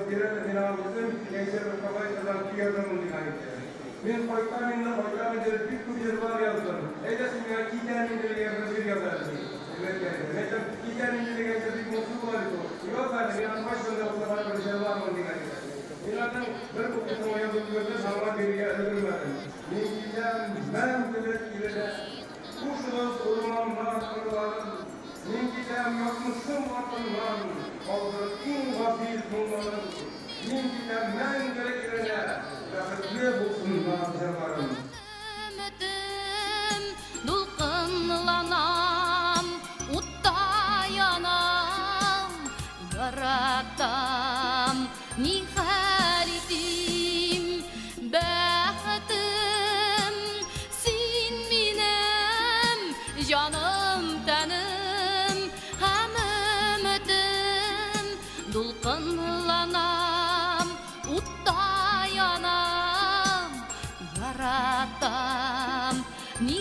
бир әле, мин аңа үзем яисә бер композитордан көй язырмын, дигән иде. Мин кайтам инде, кайтам инде дип бик күп җырлар яздым. Әйдә син миңа Китәм инде дигән бер җыр яз әле, ди. Әйбәт. Әйтәм, Китәм инде дигән җыр бик моңсу була бит ул. Яз әле, мин аны кайчан да булса барыбер җырлармын, дигән иде. Мин аның бер куплетын язып өлгердем, аңа бирергә өлгермәдем. Мин китәм мәңгелек иленә. Хушыгыз, урманнар, кырларым. Мин китәм язмышым артыннан, калдырып иң газиз моңнарым. Мин китәм мәңгелек иленә, бәхетле булсыннар җырларым. Өметем, дулкынланам, утта янам, яратам, ни хәл итим, бәхетем, син минем җаным, тәнем һәм өметем, дулкынланам, утта янам, яратам, ни